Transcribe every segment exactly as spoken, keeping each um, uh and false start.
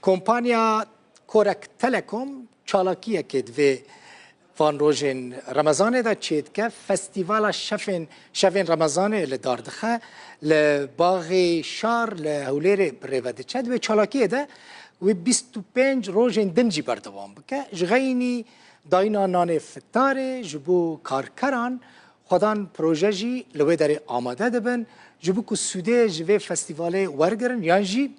Kompanya Korek Telekom çalakiyekê di vê van rojên Remezanê de çêdike. Festîvala şefên, şevên Remezanê li dar dixe. Li Baxê Şar li Hewlêrê bi rê ve diçe. Di wê çalakiyê de wê bîst û pênc rojên din jî berdewam bike. Ji xeynî dayîna nanê fitarê ji bo karkeran xwedan proje jî li wê derê amade dibin, ji bo ku sûdê ji vê festîvalê wergirin yan jî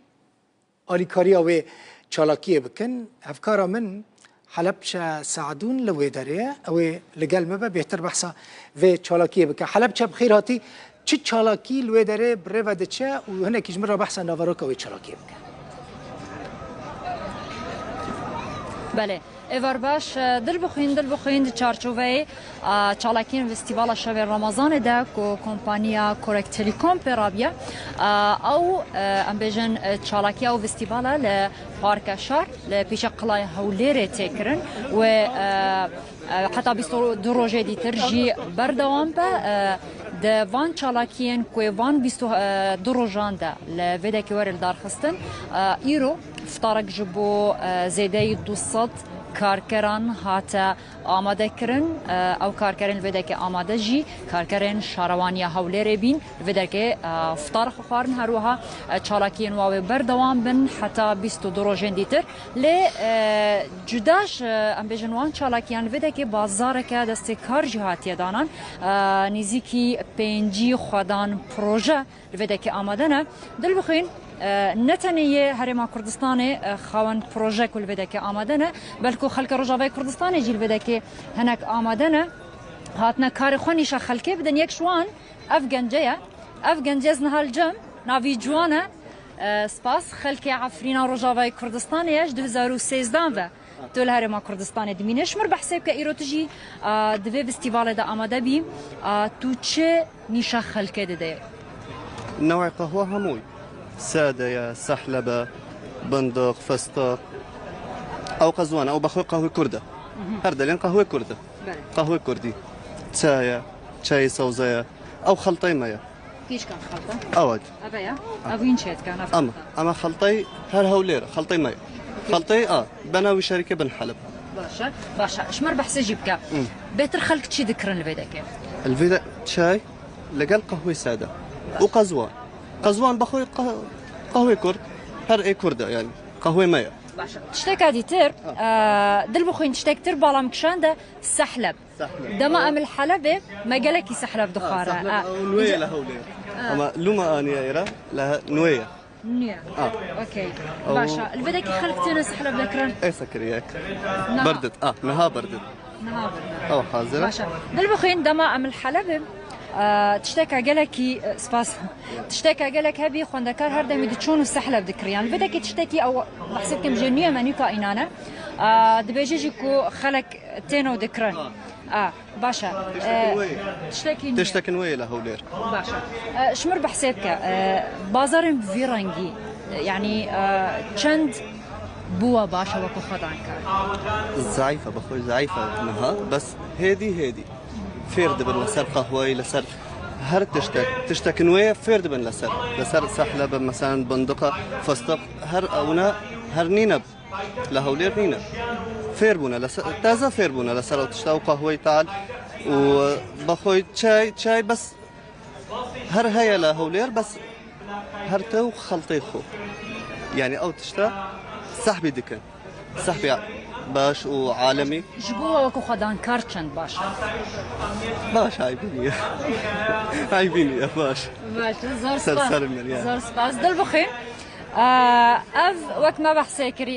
alîkariya wê çalakiyê bikin. Hevkara min Helebçe Seadûn li wê derê ye, ew ê li gel me be, bêhtir behsa vê çalakiyê bike. Helebçe, bi xêr hatî. Çi çalakî li wê derê bi rê ve diçe û hinekî ji min re behsa naveroka wê çalakiyê bike. Belê. Êvar baş, e, Dilbixwîn, Dilbixwîn di çarçoveyê, e, çalakiyên Festîvala Şevê Remezanê de ku kompaniya Korek Telecom pê rabiye, e, ew, e, em bêjin, e, çalakiya ew festîvala li Parka Şar, li pêşa Qilaya Hewlêrê tê kirin. Wê, e, e, heta bîst û du rojê dîtir jî berdewam be. E, di van çalakiyên ku van bîst û du rojan de li vê dekê were li dar xistin, e, îro Fitarek ji bo, e, zêdeyî du sed karkeran hate amadekirin. E, ew karkerên li vê derkê amade jî karkerên Şarewaniya Hewlêrê bîn. Li vê derkê, e, fitar xwe xwarin, her wiha, e, çalakiyên wa wê berdewam bin heta bîst û du rojên dîtir. Lê, e, cuda ji, em bêjin, wan çalakiyan, li vê derkê bazareke destê kar jî hatiye danan. E, nêzîkî pêncî xwedan proje li vê dekê amade ne. Dilbixwîn, e, ne tenê yê Herêma Kurdistanê, e, xawen proje ku li vê dekê amade ne, belku xelkê Rojavayê Kurdistanê jî li vê dekê hinek amade ne. Hatine karê xwe nîşa xelkê bidin. Yek ji wan ev gence ye. Ev gence ez niha li cem, navî Ciwan e. E, spas. Xelkê Efrîna Rojavayê Kurdistanê ye, ji du hezar û sêzdan ve. Tu li Herêma Kurdistanê dimîne. Ji mir behsê bike, îro tu jî, a, di vê festîvalê de amade bî. A, tu çi nîşa xelkê didê? Newê qehwe hemû. Sade ye, sehlebe, bindiq, fistiq. Ew qezwan, ew bexwe qehwe kurd e. Her delên qehwe kurd e. Belê. Qehwe kurdî. Çay e, çayê sewze ye. Ew xeltey me ye. Kîşkan xelta? Ew e. Eve ya? Ev wîn çê dikan, ev Ama, xelta. Ama xeltey her Hewlêr, xeltey me ye. Xeltey a, bena wî şerîkê bin Heleb. Baş e, baş e. Ji mir behsê jî bike. Hı. Bêtir xelk çi dikirin li vê dekê? Li vê de çay, legel qehwê sade. Û qezwan. Qezwan bexwe qeh-, qehwê kurd, her ê kurd e yani. Qehwê me ye. Baş e. Tişteka dîtir, Ha. e, Dilbixwîn, tiştek tir bala min kişand e, sehleb. Sehleb. Dema em li Helebê, me gelekî sehleb dixware. Ha, sehleb, Ha. ew nûye Ji- le Hewlêr. Ha. Ama lûma aniye êra le he-, nûye ye. Nûye. Ha. Okey. Ew Baş e. Li vê dekî xelk têne sehleb dekirin? Êsa kiriyek. Niha. Berdit. Ah, niha berdit. Niha berdit. Ew hazir e. Baş e. Dilbixwîn, dema em li Helebê, e, tişteka gelekî, e, spas. Tişteka gelek hebî, xwendekar her demî diçûn û sehleb dikiriyan. Li vê dekî tiştekî ew behsê dikim jê nûye me nûka înan e. E, dibêje jî ku xelek têne û dikirin. Ha. A, baş e. Tiştekî E, nû ye. Tiştekî nû ye le Hewlêr. Baş e. E, ji mir behsê bike. E, bazarên bi vî rengî, e, yanî, e, çend bûwa baş e wekî xwedan kar? Zeîf e, bi xwe zeîf e niha. Bes hêdî hêdî. Fêr dibin li ser qehweyî, li ser her tiştek. Tiştek nû ye fêr dibin li ser. Li ser sehlebe, meselen, bindiqa, fistiq, her ewna, her nîne. Li Hewlêr nîne. Fêr bûne, li ser, taze fêr bûne li ser ew tişta û qehweyî tal û, e, bexwe çay, çay bes her heye li Hewlêr, bes her tew xeltê xwe. Yani ew tişta sehbî dikin. Sehbî baş û alemî. Ji bo we wekî xwedankar çend baş e? Baş, aybî niye. Aybî niye, baş. Baş, zor Ser spas. Serim ben ya. Zor spas. Dilbixwîn. Ev, wek me behsê kirî,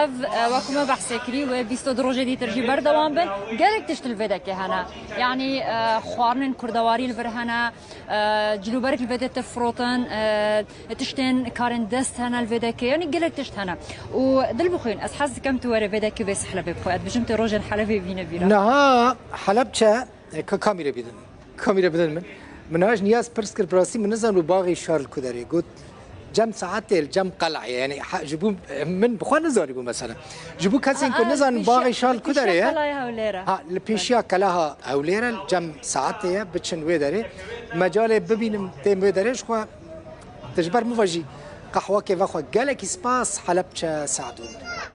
ev, e, wek me behsê kirî, wê bîst û du rojê dîtir jî berdewam bin. Gelek tişt li vê dekê hene. Yanî, e, xwarinên kurdewarî li vir hene, e, cilûberg li vê de tê firotin, e, tiştên karên dest hene li vê dekê. Yanî gelek tişt hene. Û Dilbixwîn, ez hez dikim tu were vê dekê vê sehlebê bixwe. Ez dibêjim tu rojên Helebê bîne bîra. Niha Helebçe, e, ka-, kamîre bidin. Kamîre bidin min. Min niha ji Niyaz pirs kir, bi rastî min nizanibû Baxê Şar li ku derê. Got, cem saetê li cem qel'ê ye. Yani, ha, ji bo, min bi xwe nizanîbû mesela. Ji bo kesên ku Aa, nizanin pêşiya, Baxê Şar li ku derê ye. Pêşiya Qelaya Hewlêr e. Ha, li pêşiya Qelaya Hewlêr e, li cem saetê ye, biçin wê derê. Mecalê bibînim têm wê derê ji xwe, te ji ber min ve jî Qehwekê vexwe gelekî spas Helebçe Sadûn.